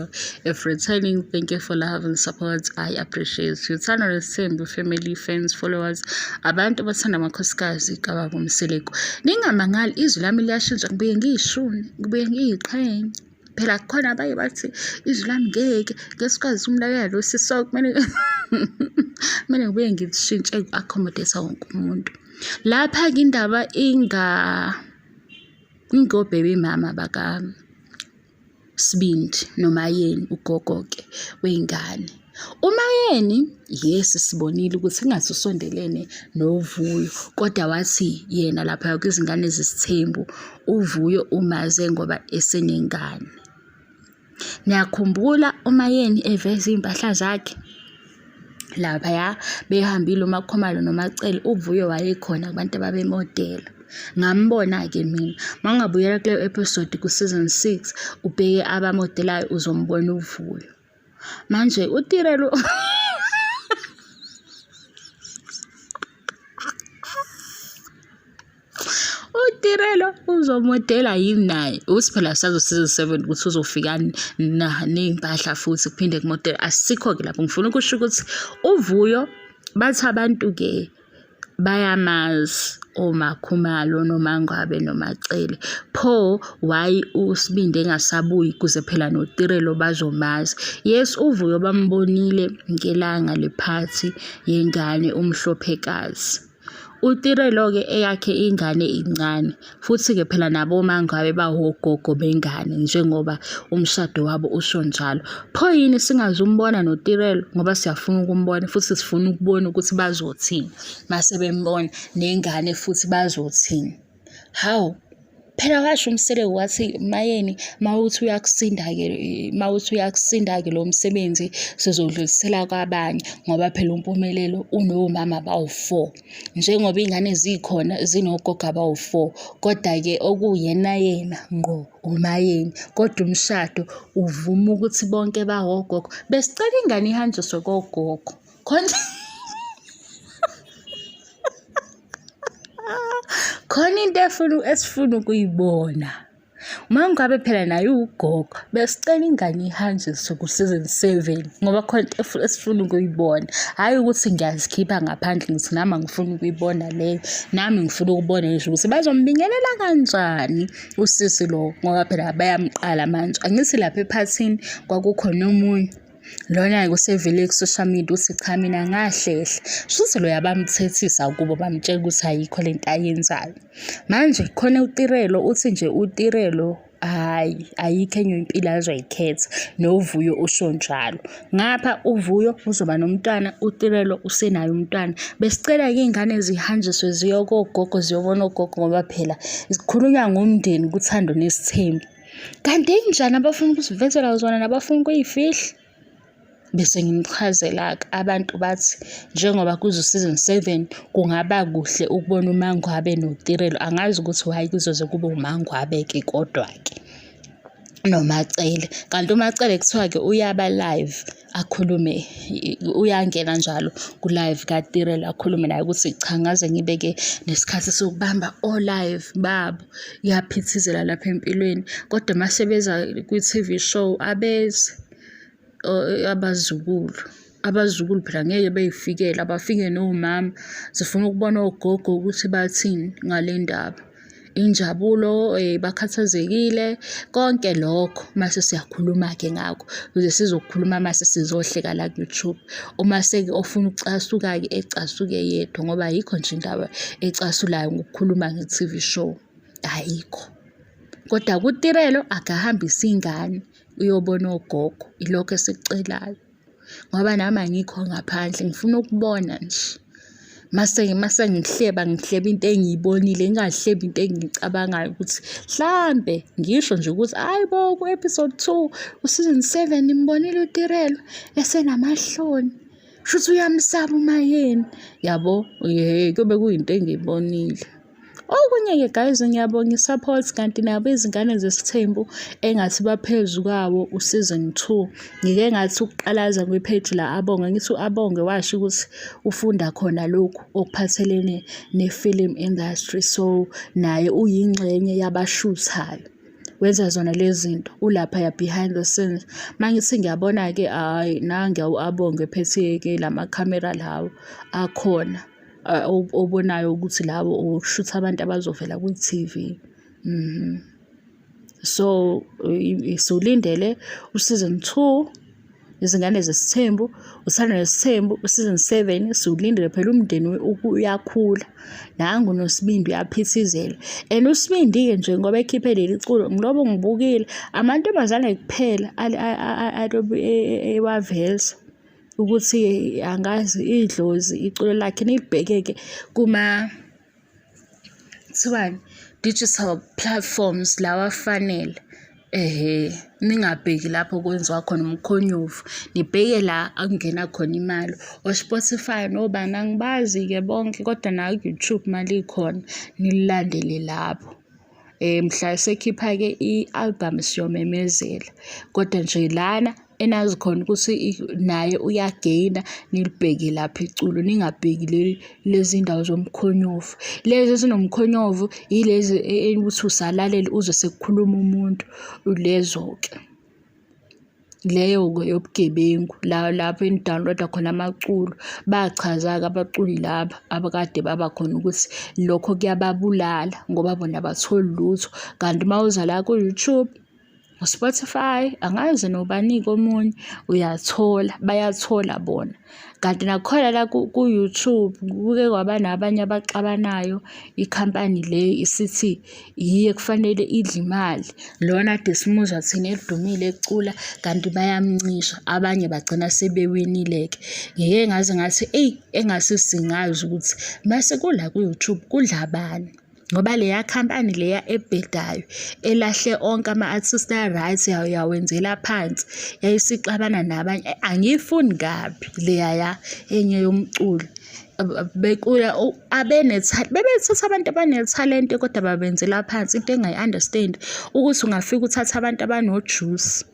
Tirelo. If returning, thank you for love and support. I appreciate you. Uthando Nesithembu family, fans, followers, abantu abathanda amakhosikazi kababa uMseleku. Ningamangali izwi lami liyashintsha ngibuye ngiyishune, ngibuye ngiyiqhenye. Phela kukhona abaye bathi izwi lami ngeke ngesikwazi ukumlalela lo sisi so kumele kumele ngibuye ngishintshe uku-accommodate wonke umuntu. Lapha-ke indaba inga ingobhebi mama baka Sibindi noMayeni ugogo-ke wey'ngane. UMayeni, yes sibonile ukuthi engathi usondelene noVuyo, kodwa wathi yena lapha kwizingane zesithembu uVuyo umaze ngoba esenengane. Niyakhumbula uMayeni eveza iy'mpahla zakhe? Laphaya behambile uMaKhumalo noMaCele, uVuyo wayekhona kubantu ababemodela. Ngambona-ke mina. Uma ungabuyela kuleyo episode ku-season 6, ubheke abamodelayo uzombona uVuyo. Manje uTirelo UTirelo uzomodela yini naye? Uthi phela sazo season 7 ukuthi uzofika ney'mpahla futhi kuphinde kumodela. Asikho-ke lapho ngifuna ukusho ukuthi uVuyo bathi abantu-ke bayamazi oMaKhumalo noMaNgwabe noMaCele. Pho why uSibindi engasabuyi kuze phela noTirelo bazomazi? Yes, uVuyo bambonile ngelanga lephathi yengane uMhlophekazi. UTirelo-ke eyakhe ingane incane, futhi-ke phela nabo oMaNgwabe bawogogo bengane njengoba umshado wabo usho njalo. Pho yini singazumbona noTirelo ngoba siyafuna ukumbona futhi sifuna ukubona ukuthi bazothini mase bembona nengane futhi bazothini. Hawu, phela washo uMseleku wathi Mayeni mawuthi uyakusinda-ke mawuthi uyakusinda-ke lo msebenzi sizodlulisela kwabanye ngoba phela uMpumelelo unomama abawu-four. Njengoba iy'ngane zikhona zinogogo abawu-four, koda-ke okuwuyena yena ngqo uMayeni. Kodwa umshado uvuma ukuthi bonke bawogogo. Besicela ingane ihanjiswe kogogo. Khona khona into efuna esifuna ukuyibona. Uma ngabe phela naye uwugogo, besicela ingane ihanjiswe ku-season 7 ngoba khona into esifuna ukuyibona. Hhayi ukuthi ngiyazikhipha ngaphandle ngithi nami angifuni ukuyibona leyo. Nami ngifuna ukubona nje ukuthi bazombingelela kanjani usisi lo ngoba phela bayamqala manje. Angithi lapha ephathini kwakukhona omunye Lona-ke usevele ku-social media uthi cha mina ngahlehla. Shuthi loya bamthethisa kubo bamtshela ukuthi ayikho le nto ayenzayo. Manje khona uTirelo uthi nje uTirelo hhayi ayikho enye impilo azoyikhetha noVuyo usho njalo. Ngapha uVuyo uzoba nomntwana, uTirelo usenaye umntwana. Besicela-ke iy'ngane zihanjiswe ziye kogogo ziyobona ogogo ngoba phela zikhulunywa ngomndeni kuThando Nesithembu. Kanti injani abafuna ukusivezela zona nabafuna ukuyifihla? Bese ngimchazela-ke abantu bathi njengoba kuzo-season 7 kungaba kuhle ukubona uMangwabe noTirelo. Angazi ukuthi why kuzoze kube uMangwabe-ke kodwa-ke noMaCele. Kanti uMaCele kuthiwa-ke uyaba live akhulume uyangena njalo ku-live kaTirelo akhulume naye ukuthi cha ngaze ngibe-ke nesikhathi sokubamba o-live babo. Kuyaphithizela lapha empilweni kodwa uma sebeza kwi-T_V show abeze abazukulu. Abazukulu phela ngeke bey'fikele, abafike nomama. Sifuna ukubona ogogo ukuthi bathini ngale ndaba. Injabulo, bakhathazekile, konke lokho mase siyakhuluma-ke ngakho ukuze sizokhuluma mase sizohleka la ku-YouTube. Uma seke ofuna ukucasuka-ke ecasuke yedwa ngoba ayikho nje indaba ecasulayo ngokukhuluma nge-T_V show, ayikho. Kodwa kuTirelo akahambise ingane uyobona ogogo, ilokho esikucelayo. Ngoba nami angikho ngaphandle ngifuna ukubona nje. Mase mase ngihleba ngihleba into engiyibonile ngingahlebi into engiyicabangayo ukuthi hlampe ngisho nje ukuthi hhayi bo ku-episode 2 u-season 7 nimbonile uTirelo esenamahloni. Shuthi uyamsaba uMayeni yabo, yehhe kuyobe kuyinto engiyibonile. Okunye-ke guys ngiyabonga i-support kanti nabo izingane zesithembu engathi baphezu kwawo u-season 2. Ngike ngathi ukuqalaza kwi-page la Abonge ngithi u-Abonge washo ukuthi ufunda khona lokhu okuphathelene ne-film industry so naye uyingxenye yabashuthayo. Wenza zona lezi zinto ulaphaya behind the scenes. Uma ngithi ngiyabona-ke hhayi nanguya u-Abongwe ephethe-ke lamakhamera lawo akhona obonayo ukuthi lawo oshutha abantu abazovela kwi-T_V. So, siwulindele u-season 2, Izingane Zesithembu, Uthando Nesithembu, u-season 7 siwulindele phela umndeni uyakhula. Nangu noSibindi uyaphithizela. And uSibindi-ke nje ngoba ekhiphe leli culo ngilobo ngibukile amantombazane kuphela alobe ewaveza ukuthi angazi idlozi iculo lakhe nilibheke-ke kuma kuthiwani, digital platforms lawa afanele. Ehhe, ningabheki lapho kwenziwa khona umkhonyovu, nibheke la okungena khona imali. O-Spotify nobani angibazi-ke bonke kodwa naku-YouTube imali ikhona, nilandele lapho. Mhla esekhipha-ke i-album siyomemezela, kodwa nje lana enazi khona ukuthi naye uyageyina nilibheke lapha iculo, ningabheki lezi ndawo zomkhonyovu. Lezi ezinomkhonyovu yilezi ukuthi usalalele uzwe sekukhuluma umuntu, lezo-ke. Leyo-ke yobugebengu la lapho eni-download-a khona amaculo. Bachaza-ke abaculi laba abakade baba khona ukuthi lokho kuyababulala ngoba bona abatholi lutho. Kanti uma uza la ku-YouTube, u-Spotify, angazi nobani-ke omunye, uyathola, bayathola bona. Kanti nakhona la ku-YouTube kuke kwaba nabanye abaxabanayo, ikhampani le isithi yiyo ekufanele idle imali. Lona kade simuzwa thina edumile ecula kanti bayamncisha, abanye bagcina sebewinile-ke. Ngike ngaze ngathi eyi engase singazi ukuthi mase kula ku-YouTube kudla bani. Ngoba leya khampani leya ebhedayo elahle onke ama-artist a-right yawenzela phansi yayisixabana nabanye. Angiyifuni kabi leyaya enye yomculo. Becula bebethatha abantu abanethalente kodwa babenzela phansi into engingayi-understand ukuthi ungafike uthathe abantu abanojusi.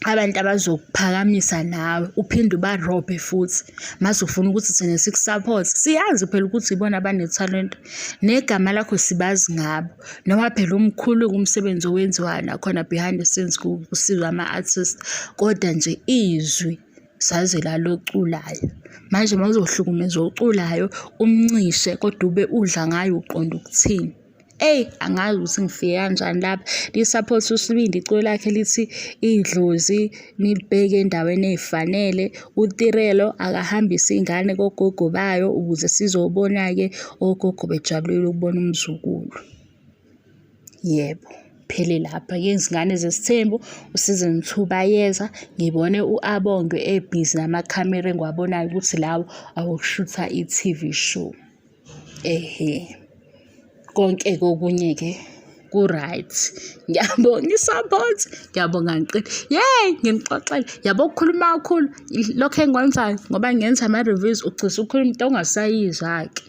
Abantu abazokuphakamisa nawe uphinde ubarobhe futhi mase ufuna ukuthi thina siku-support. Siyazi phela ukuthi ibona abanethalente negama lakho sibazi ngabo noma phela umkhulu-ke umsebenzi owenziwayo nakhona behind the scenes kusizwa ama-artist kodwa nje izwi saze lalo oculayo. Manje uma uzohlukumeza oculayo umncishe kodwa ube udla ngaye uqonde ukuthini? Eyi, angazi ukuthi ngifike kanjani lapha. Li-support uSibindi iculo lakhe lithi idlozi nilibheke endaweni ey'fanele. UTirelo akahambise ingane kogogo bayo ukuze sizobona-ke ogogo bejabulile ukubona umzukulu. Yebo, phele lapha-ke Izingane Zesithembu u-season 2 bayeza. Ngibone u-Abongwe ebhizi namakhamera engiwabonayo ukuthi lawo awokushutha i-T_V show. Ehhe, konke-ke okunye-ke ku-right. Ngiyabonga i-support, ngiyabonga ngiqine. Yeyi, nginixoxele, yabo ukukhuluma kakhulu lokhu engikwenzayo ngoba ngenza ama-reviews ugcine usukhuluma into ongasayizwa-ke.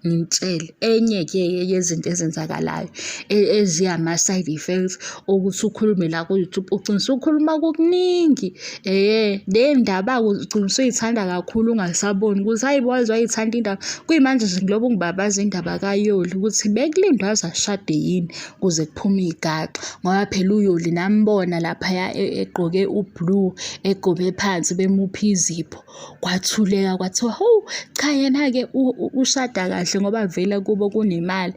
Nginitshele, enye-ke yezinto ezenzakalayo eziyama-side effects okuthi ukhulume la ku-YouTube ugcine usukhuluma kokuningi. Le ndaba-ke ugcina usuyithanda kakhulu ungasaboni ukuthi hhayi bo waze wayithanda indaba. Kuyimanje nje ngilobe ngibabaza indaba kaYoli ukuthi bekulindwa aze ashade yini kuze kuphume igaxa ngoba phela uYoli nambona laphaya egqoke u-blue egobe phansi bemupha izipho. Kwathuleka kwathiwa, hawu cha yena-ke ushada kahle ngoba vele kubo kunemali.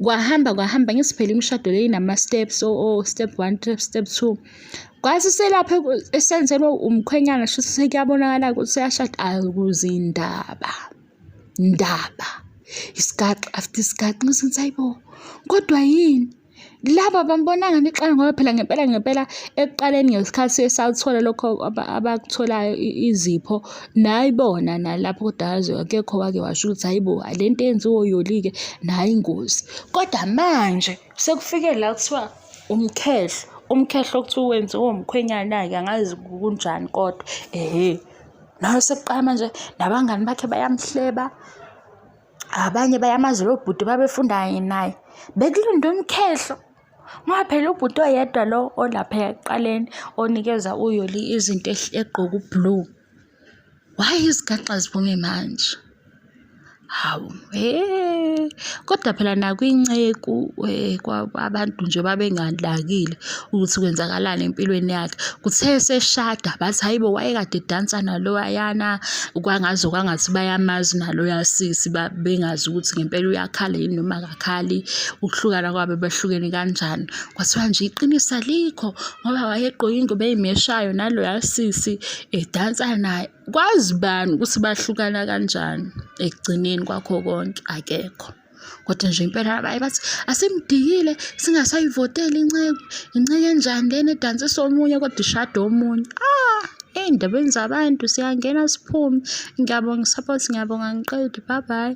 Kwahamba kwahamba ngithi phela imishado le inama-steps o-step one, step two. Kwathi selapha esenzelwa umkhwenyana shuthi sekuyabonakala ukuthi useyashada akuzindaba ndaba isigaxa after isigaxa ngithi hayi bo kodwa yini laba bambonanga nixana ngoba phela ngempela ngempela ekuqaleni ngesikhathi esathola lokho abakutholayo izipho nayibona nalapho kodwa yazi akekho wake washo ukuthi hayi bo le nto eyenziwa uYoli-ke nayo ingozi kodwa manje sekufike la kuthiwa Umkhehlo, umkhehlo okuthiwa wenziwa umkhwenyana-ke angazi kunjani kodwa ehhe. Nawe sekuqala manje nabangani bakhe bayamhleba, abanye bayamazi lo bhuti babefunda kanye naye. Bekulindwe umkhehlo ngoba phela ubhuti oyedwa lo olaphaya ekuqaleni onikeza uYoli izinto egqoke u-blue. Why izigaxa ziphume manje? Hawu, he, kodwa phela nakwinceku abantu nje babenganakile ukuthi kwenzakalani empilweni yakhe. Kuthe eseshada bathi hhayi bo wayekade edansa naloyana, kwangaze kwangathi bayamazi naloya sisi bengazi ukuthi ngempela uyakhala yini noma akakhali, ukuhlukana kwabo behlukene kanjani. Kwathiwa nje iqiniso alikho ngoba wayegqoke ingubo ey'meshayo naloya sisi edansa naye. Kwazi bani ukuthi bahlukana kanjani ekugcineni kwakho konke akekho. Kodwa nje impela abaye bathi asimdikile singasayivoteli inceku, inceku enjani lena edansisa omunye kodwa ishada omunye. Ah, ey'ndabeni zabantu siyangena siphume. Ngiyabonga i-support, ngiyabonga angiqedi, bye bye.